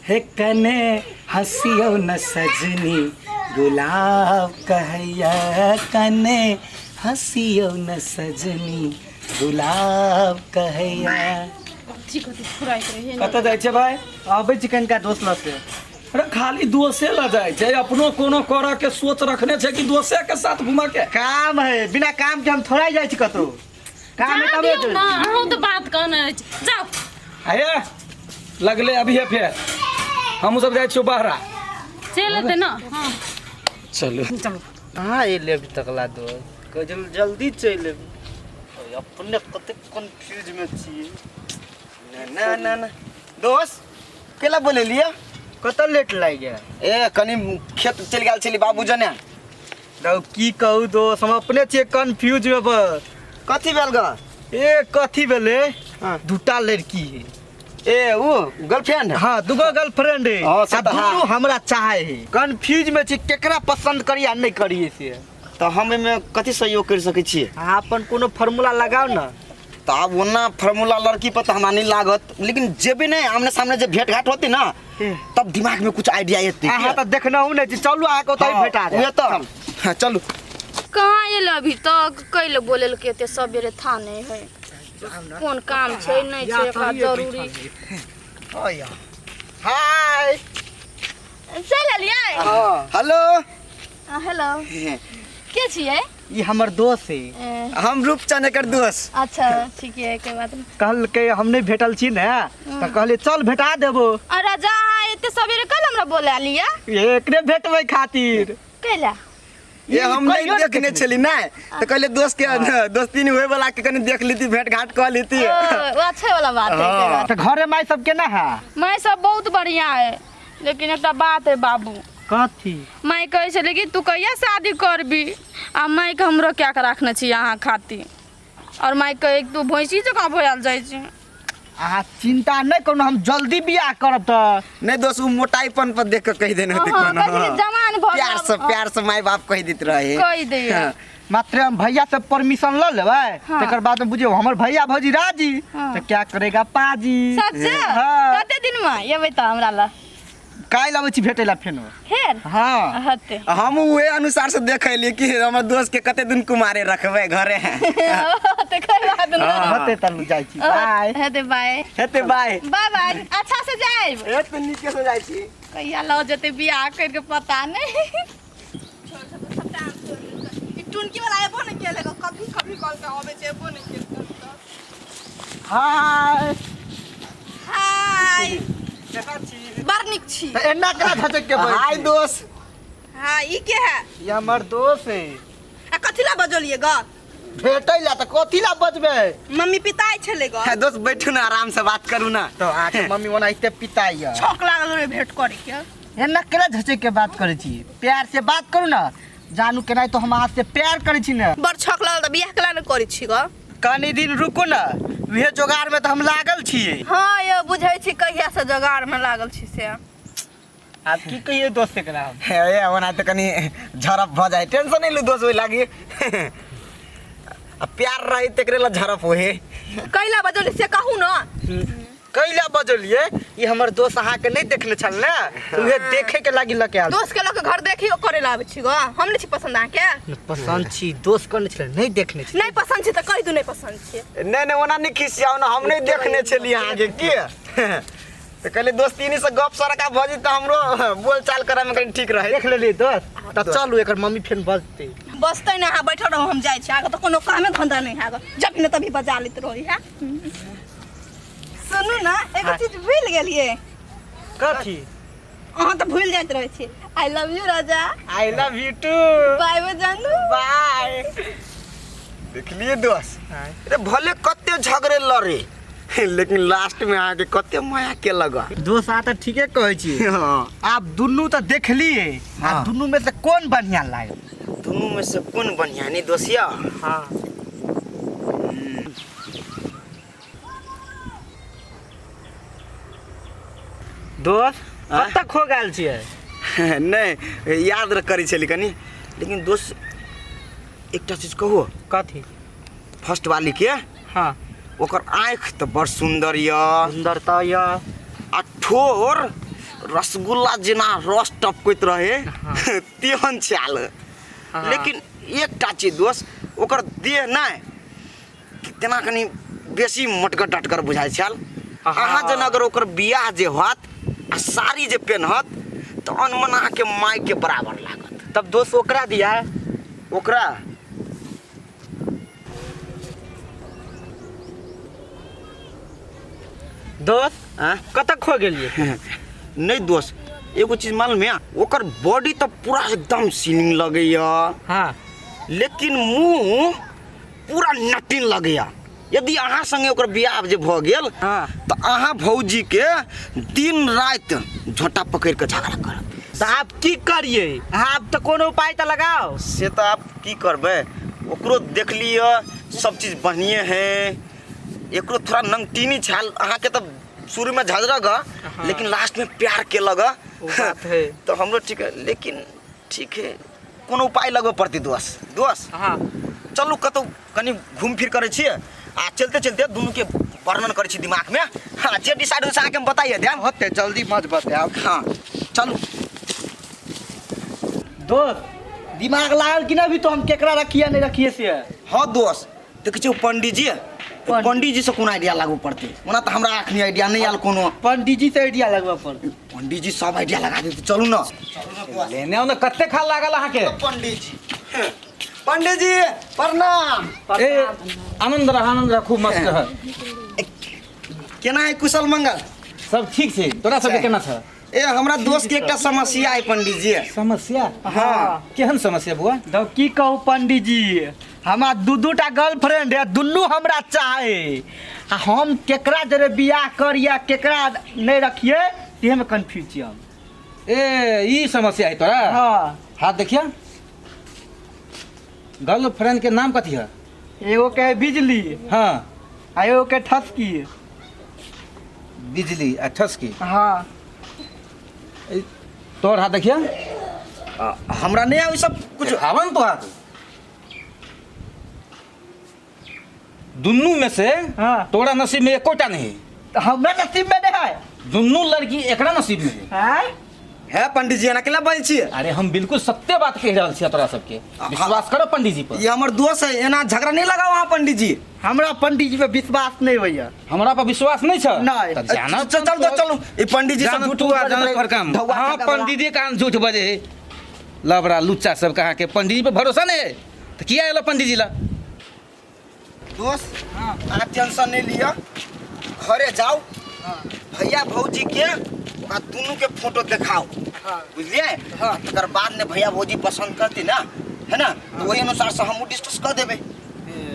हे कने हँसियौ न सजनी गुलाब कहैया, कने हँसियौ न सजनी गुलाब कहैया। कथी कथी फुराइत रहे ने। कतऽ जाइ छै भाय? अबै छी कनिका दोस्त लग से। अरे खाली दोसे लऽ जाइ छै, अपनो कोनो करऽ के सोच रखने छै कि दोसे के साथ घुमऽ के? काम है, बिना काम के हम थोड़ा जाइ छी कतौ। काम है जा तबे दियौ जाइ ना, छी। अहूँ तऽ बात कहने अछि, जाउ। अरे लगले अभी है, फेर हमहूँ सब जाइ छियौ बहरा। चलि एतै ने। हाँ। चलू। चलू। कहाँ एले अभी तक ला दोस्त? कहै छल जल्दी चलि एबै। ओए, अपने कतेक कंफ्यूज में छियै। ना ना ना दोस्त, केला बोलेलियै? कतऽ लेट लागि गेल? ए कनी खेत चलि गेल छली बाबू जने। दौ की कहू दोस्त, हम अपने छियै कंफ्यूज में बस। कथी भेल ग? ए कथी भेलै? हाँ। दूटा लड़की है। ए उ गर्लफ्रेंड? हाँ, दूगो गर्लफ्रेंड है। हाँ, से आ तऽ हाँ। दुनू हमरा चाहे है। कंफ्यूज में छी केकरा पसंद करी आ नहीं करी से। तऽ हम एहिमे कथी सहयोग करि सकै छियै? अहाँ अपन कोनो फार्मूला लगाउ ने। तऽ आब ओना फार्मूला लड़की पर तऽ हमरा नहि लागत, लेकिन जेबै नहि आमने सामने जे भेट घाट होतै ने तब दिमाग में कुछ आइडिया एतै। अहाँ तऽ देखनहु नहि छी, चलू अहाँके ओतहि भेटा उहे जायत। तऽ। हाँ, चलू। कहाँ एल अभी तक? कैले बोले के एते सबेरे था नहीं है, कोन काम छै नहीं छै एकरा जरूरी। हाय। चलि एलियै? हेलो। हेलो, के छियै? ई हमर दोस्त है। ए, हम रूपचंद एकर दोस्त। अच्छा ठीक है, कोई बात नहीं। कहलकै हम नहीं भेटल छी ने, तऽ कहलियै चल भेटा देबो। अरे जा, अहाँ एते सबेरे कल हमरा बोला लिया? एकरे भेटबै खातिर। कैला? ये हम नहीं कहियो ने देखने देखने। छली नहीं, तो कहले दोस्त के दोस्ती नहीं होए वाला के कनी देख लीती, भेंट घाट कर लीती। ओ, वो अच्छे वाला बात है, कोई बात। तऽ घरे माय सब केना है? माय सब बहुत बढ़िया है, लेकिन एकटा बात है बाबू। कथी? माय कहै छलै कि तू कहिया शादी करबी, आ मायके हमरो क्या के राखने छी अहाँ खातिर, और माय कहै तू भैंसी जकाँ भयल जाइ छी। अहाँ चिंता नहि करू, हम जल्दी बियाह करब तऽ। नहीं दोस्त, वो मोटाईपन पर देख के कह देने होते हाँ, कोनो। कहै छै कि जवान भऽ प्यार से, जायब। प्यार से माय बाप कह देत रहे। कहि दैया। मात्र हम भैया से परमिशन ल लेबै, हाँ। तकर बाद में बुझियौ हमर भैया भौजी राजी, हाँ। तऽ क्या करेगा पाजी। सच? हाँ। कते दिन में एबै तऽ हमरा लग? काल्हि अबै छी भेटै ला फेनो। फेर? हाँ। हते। हम उहे अनुसार से देखैली कि हमर दोस्त के कते दिन कुमारे रखबै घरे। तऽ कोई बात नहीं। हाँ। हते तब जाइ छी, बाय। हेते बाय। हेते बाय। बाय बाय, अच्छा से जाइब। ए तऽ नीके से जाइ छी। कहिया लऽ जेतै बियाह करि के पता नहि। टुनकी वाला एबो नहि केलक, कभी कभी कॉल के अबै छै, एबो नहि केलक। हाय। हाय। केना छी? बड़ नीक छी। तऽ एना केना झटक के बजै हाय छी? दोस्त। हाँ, ई के है? ई हमर दोस्त है। आ कथी ला बजलियै ग? भेटै ला तऽ कथी ला बजबै? मम्मी पिताइ छलै ग। हे दोस्त, बैठू ना, आराम से बात करू ना। तऽ अहाँके मम्मी ओनाहिते पिताइ यऽ। छौक लागल रहे भेंट करे के। एना केना झटक के बात करै छी? प्यार से बात करू ना। जानू केना तो हम अहाँ से प्यार करै छी ने। बड़ छौक लागल तऽ बियाह केला ने करै छी ग? कनी दिन रुकू ने, उहे जोगाड़ में तऽ हम लागल छियै। हाँ यौ, बुझै छी कहिया से जोगाड़ में लागल छी से। आब की कहियै दोस्त एकरा हम? हे ए, ओना तऽ कनी झड़प भऽ जाइ, टेंशन नहि लू दोस्त, ओहि लागी आ प्यार रही तेकरे ला झड़प होहे। कैला बजौली से कहू न। कैला बजलिए? ई हमर दोस्त अहाँके नहि देखने छल ने, तऽ उहे देखे के लागी लऽ के आयल। दोस्त के लऽ के घर देखियो करे ला आबै छी ग? हम नहि छी पसंद अहाँके? पसंद छी दोस्त, कहने छलै नहि देखने छी। नहि पसंद छी तऽ कहि दू नहि पसंद छी। नहि नहि, ओना नहि खिसियाउ ने, हम नहि देखने छलियै अहाँके की, तऽ कहलियै दोस्तीनी से गप सरका भऽ जेतै, हमरो बोलचाल करऽमे कनि ठीक रहै। देख लेलियै दोस्त, तऽ चलू, एकर मम्मी फेर बजतै। बसतै ने, अहाँ बैठल रहू, हम जाइ छी। अहाँके तऽ कोनो कामे धंधा नहि है, जब ने तभी बजा लैत रहै है। सुनू ने, एगो चीज भूलि गेलियै। कथी? अहाँ तऽ भूलि जाइत रहै छी। I love you Raja. I love you too. Bye bye जानू। बाय। देखलियै दोस्त, अरे भले कते झगड़े लड़े, लेकिन लास्ट में अहाँके कते माया के लगा। दोस्त, अहाँ तऽ ठीके कहै छी। हाँ। आब दुनू तऽ देखलियै, आ हाँ। दुनू में से कोन बढ़िया लागल? दुनू में से कोन बढ़िया नहीं दोसिया? हाँ। दोस्त, कतऽ खो गेल छियै? नहि, याद करै छली कनि। लेकिन दोस्त, एकटा चीज कहू? कथी? फर्स्ट वाली के। हाँ। ओकर आँखि तऽ बड़ सुन्दर यऽ। सुन्दर तऽ यऽ। आ ठोर रसगुल्ला जेना रस टपकैत रहे तेहन छल। लेकिन एकटा चीज दोस्त, ओकर देह नहि तेना कनि बेसी मोटगर टटगर बुझाइ छल। अहाँ जेना अगर ओकर बियाह जे होत आ साड़ी जे पेनहत तऽ अनमन अहाँके मायके बराबर लागत। तब दोस्त ओकरा दिया ओकरा दोस्त आँ? कतऽ खो गेलियै? नहि दोस्त, एगो चीज मालूम है, ओकर बॉडी तऽ पूरा एकदम सीलिंग लगैया। हाँ। लेकिन मुँह पूरा नटिन लगैया। यदि अहाँ संगे ओकर बियाह जे भऽ गेल, हाँ। तऽ अहाँ भौजी के दिन राति झोंटा पकड़ि कऽ झगड़ा करत। तऽ आब की करियै? अहाँ आब तऽ कोनो उपाय तऽ लगाओ। से तऽ आब की करबै, ओकरो देख लिअ सब चीज बढ़िए है, एकरो थोड़ा नंगटीनी छाल अहाँके तऽ शुरूमे झझरग, लेकिन लास्टमे प्यार केलक। ओ बात है। तऽ हमरो ठीक है, लेकिन ठीक है, कोनो उपाय लगबऽ पड़तै दोस्त। दोस्त हाँ। चलू कतहु कनि घूम फिर करै छियै आ चलते चलते दुनूके वर्णन करै छी दिमागमे। हाँ, जे डिसाइड होइ से अहाँके हम बताइए देब। होते जल्दी मत बतायब। हाँ चलू। दोस्त दिमाग लागल कि ना अभी तो हम केकरा रखिए नहीं रखिए से? हाँ दोस्त, देखै छियै ओ पंडीजी, पंडीजी से कोनो आइडिया लागू पड़तै। ओना तऽ हमरा एखनी आइडिया नहि आयल कोनो। पंडीजी से आइडिया लगबऽ पड़तै। पंडीजी सब आइडिया लगा देतै। चलू ना। लेने आउ ने, कते खाल लागल अहाँके? पंडीजी, पंडीजी प्रणाम। ए आनंद रह, आनंद रह, खूब मस्त रह। केना है कुशल मंगल? सब ठीक छै, तोरा सबके केना छ? ए हमरा दोस्त के एकटा समस्या है पंडीजी। समस्या? हाँ। केहन समस्या बुआ? तो की कहू पंडीजी, हमरा दू दू टा गर्लफ्रेंड है, दुनू हमरा चाहे आ हम केकरा जरे बियाह करिए केकरा नहीं रखिए ते में कंफ्यूज छी हम। ए ई समस्या है तोरा? हाँ। हाथ देखिया, गर्लफ्रेंड के नाम कथी है? एगो के है बिजली। हाँ। आ एगो के ठसकी। बिजली आ ठसकी। हाँ। तोहर हाथ देखिया। हमरा नहीं आबै सब कुछ। आवन तो हाथ दुनू में से। हाँ। तोरा नसीब में एकोटा नहीं। तो हमरा नसीब में नहीं है। दुनू लड़की एकरा नसीब में है। हैं? है पंडीजी एना केला बजै छियै? अरे हम बिल्कुल सत्य बात कहि रहल छियै, तोरा सबके विश्वास करो पंडीजी पर। ई हमर दोस्त है, एना झगड़ा नहीं लगाओ अहाँ पंडीजी। हमरा पंडीजी पे विश्वास नहीं होइया। हमरा पर विश्वास नहीं छ? नहीं। त जाना चल चल चल चलू, ई पंडीजी सब जाना झूठ तू आ बजै जाना रहै। तोहर काम। धौआ हाँ ठका वाला। पंडीजी कान झूठ बजे है, लबड़ा लुच्चा सब कहाँ के पंडीजी पे भरोसा नहीं है तो किया एलो पंडीजी ला? दोस्त अहाँ टेंशन नहीं लिअ, घरे जाओ, भैया भौजी के ओकरा दुनू के फोटो देखाओ, बुझलियै? तकर बाद ने भैया भौजी पसंद करती ना, है ना, तो वही अनुसार से हमहूँ डिस्कस कर देबै,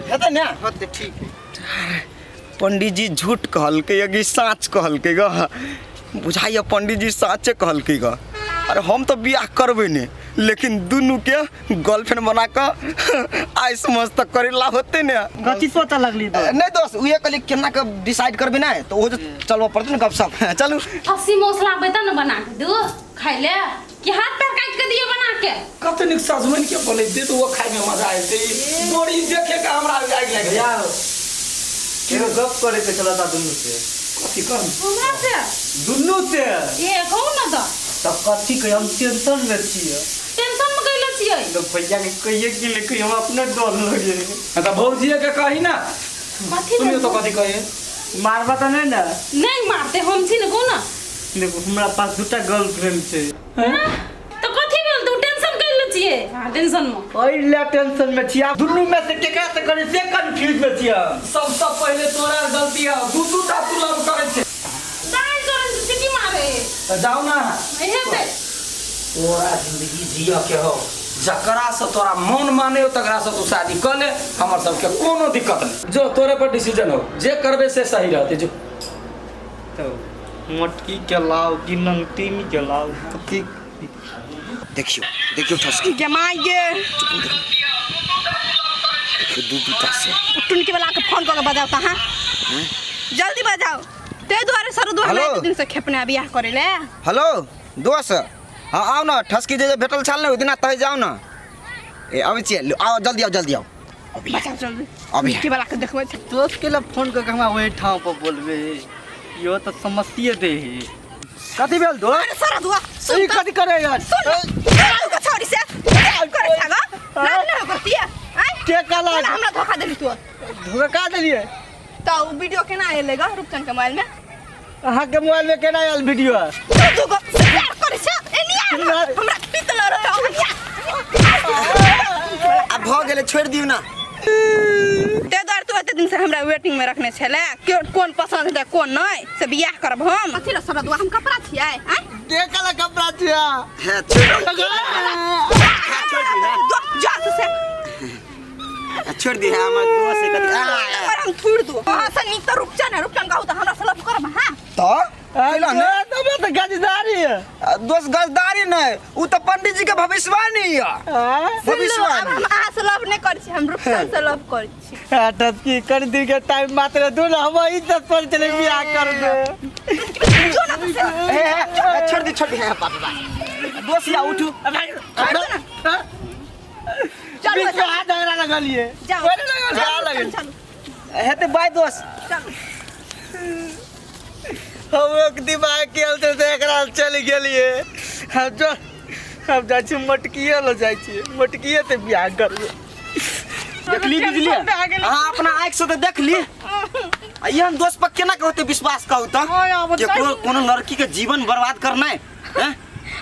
हेतै ने? होते ठीक है। पंडीजी झूठ कहलकै या कि साँच कहलकै ग? बुझाइए पंडीजी साँचे कहलकै ग। अरे हम तऽ बियाह करबै ने, लेकिन दुनूके गर्लफ्रेंड बना कऽ आइस मस्त करे ला होते ने। कथी सोचऽ लगली दोस्त? नहीं दोस्त, उहे कहली केना के डिसाइड करबे ना, तो ओहो चलबऽ पड़तै ने गपशप। चलू। खस्सी मौसला आबै ने बना के दू खाइ ले कि हाथ पैर काटि के दियो बना के? कते नीक सजमनि के बनैते तऽ ओ खाइमे मजा अयतै। बड़ी देखे के हमरा आगि लागि यार एगो गप करे के चलता दुनू से। कथी कर हमरा से? दुनू से। ए कहू ना तऽ। तब कथी कही, हम टेंशन में छियै। टेंशन में कैले छियै? तो भैया के कहिए कि ले कहिए, हम अपने डर लगे। तऽ भौजिए के कही ना। कथी? सुनियो तो कथी कही? मारबा तऽ नहीं ना? नहीं मारते, हम छी ने, कहू ना। देखो हमरा पास दूटा गर्लफ्रेंड छै। तऽ कथी भेल, तू टेंशन कैले छियै? हाँ टेंशन में एहि ले टेंशन में छियै, आब दुनू में से केकरा से करी से कंफ्यूज में छियै। सबसँ पहिले तोरा गलती है, दू दू टा तू लव करै छै। दाइ जोरन से सीटी मारे। तऽ जाउ ना। हेतै। तोरा जिंदगी जियऽ के हो, जकरा से तोरा मन माने हो तकरा से तू शादी कऽ ले, हमर सबके कोनो दिक्कत नहीं। जो तोरे पर डिसीजन हो, जे करबे से सही रहते। जो तो मोटकी के लाओ कि नंगटीनी के लाओ? की देखियो देखियो ठसकी गे माय गे। देखियो दू दूटा से। टुनकी वाला के फोन कऽ के बजाओ तऽ अहाँ जल्दी बजाओ। ताहि दुआरे सर दुआरे हेलो? एक दिन से खेपने बियाह करे ले। हेलो दोस्त, हाँ आउ ने, ठसकी जे जे भेटल छल ने ओहि दिना तहि जाउ ने। ए अबै छियै, आओ जल्दी आओ जल्दी आओ। अभी बजाओ जल्दी। अभी। टुनकी वाला के देखबै छै। दोस्त के ला फोन कऽ के हमरा ओहि ठाम पर बोलबे, इहो तऽ समस्ये दे है। कथी भेल दोस्त? अरे सारा दुआ सुन ई कथी करे यार? सुन तू के छोड़ी से करे छागा लाज नहीं करती है आय के कहला? केना हमरा धोखा देली तू? धोखा का देलिए? तो उ वीडियो केना एलेगा रूपचंद के मोबाइल में? अहाँ के मोबाइल में केना आयल वीडियो? तू तू को प्यार करे छे एनिया हमरा पित लड़ रहा। आब भऽ गेलै, छोड़ि दियौ ना। ते दुआरे तू एते दिन से हमरा वेटिंग में रखने छले के कोन पसंद हेतै कोन नहीं से बियाह करब हम। कथी रे सारा दुआ, हम कपड़ा छियै आय? के कहला कपड़ा छियै? हे छोड़ि दियौ। जा तू से छोड़ि दियौ हमर दोस्त है कथी और हम थूड़ दू अहाँ से नीक तऽ रूपचन है। रूपचन कहू तऽ हमरा से लव करब। हां तऽ कैला ने तब तऽ गजदारी है। दोस्त, गजदारी नहि, उ तऽ पंडित जी के भविष्यवाणी यऽ। आँय? सुन लो, आब भविष्यवाणी। हम अहाँ से लव नहीं करै छी, हम रूपचन से लव करै छी। हाँ, तब की कर दिन के टाइम मात्र दू ना, हम इज्जत पर चले बियाह कर दे। जो ना तू से हे हे छोड़ दी, छोड़ दी। हे बाप रे बाप, दोस्त या उठू। चलू। बीच में हाथ झगड़ा लगलिए। जाओ। कोई नहीं लगल, चलू, लगल। चलू। हेते बाय दोस्त। चलू। हम लोग दिमाग के हलते से एकरा चल गेलिए। हम जो हम जाइ छी मटकिए ल जाइ छी, मटकिए ते बियाह करबै। देखली बिजली, अहाँ अपना आँखि से तऽ देखली। आ एहन दोस्त पर केना के होते विश्वास कहू तऽ? केकरो कोनो लड़की के जीवन बर्बाद करनाइ हैं?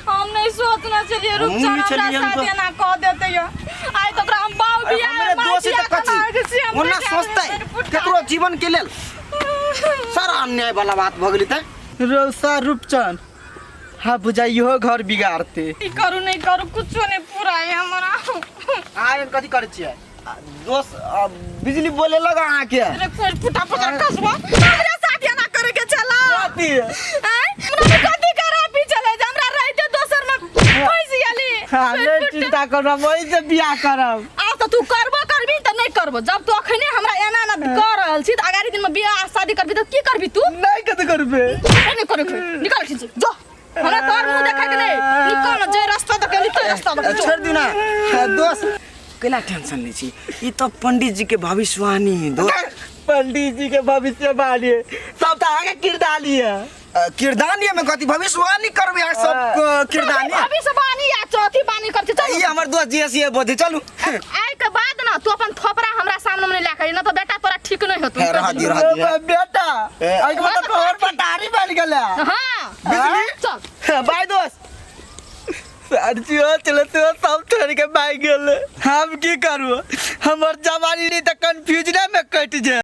हम नहीं सोचना चलिए हमहूँ रूपचन नहीं हमरा छलियै हम साथ तऽ। एना कह देते यो। आइ तो ओकरा हम बाऊ अरे बियाह हमरे माय दोस्त है बियाह तऽ कना कथी छी हम ओना बेटा सोचतै मेरे पुट्टा। केकरो जीवन के लेल सारा अन्याय वाला बात भऽ गेलै तऽ। रोसा रूपचन हाँ बुझाइयो घर बिगाड़ते। की करू नहीं करू, कुछो नहीं पूरा है हमरा। आय कथी करै छियै? दोस्त, बिजली बोले लगा अहाँके। अरे फिर फुटा फुटा कसबो हमरा साथ एना करे के चला। कथी है? आय हमरा कथी करा पीछे ले जा, हमरा रहते दोसर में फंस गेली। हाँ, नहीं चिंता करब, वही से बियाह करब। आब तऽ तू करबो करबी तऽ नहीं करबो। जब तू अखने हमरा एना एना कर रहल छी तऽ अगाड़ी दिन में बियाह शादी करबी तऽ की करबी तू? नहीं कथी करबे। नहीं करे के, निकाल खींच जो, हमरा तोर मुंह देखे के नहीं। निकल ना, जे रास्ता तक गेली ते रास्ता तक जो। छोड़ दियौ ना दोस्त, कैला टेंशन लै छी? ई तऽ पंडित जी के भविष्यवाणी है दोस्त। पंडित जी के भविष्यवाणी है, सब तऽ अहाँके किरदानी है। किरदानी में कथी भविष्यवाणी करबै अहाँ सब? किरदानी भविष्यवाणी या चौथी बानी करते चलू। ई हमर दोस्त जी से बोझे चलू। आइ के बाद ना तू अपन थोपड़ा हमरा सामने में नहीं लाके, ना तो बेटा तोरा ठीक नहीं होतो। हे, रह दियौ, रह दियौ। बेटा एहिके मतलब तोहर पटारी बन गेलै। हाँ बिजली? चल बाय दोस्त। सरजी चले तो सब छोड़ के भाग गेल। हम की करू, हमर जवानी नहीं तऽ कंफ्यूजने में कटि जाए।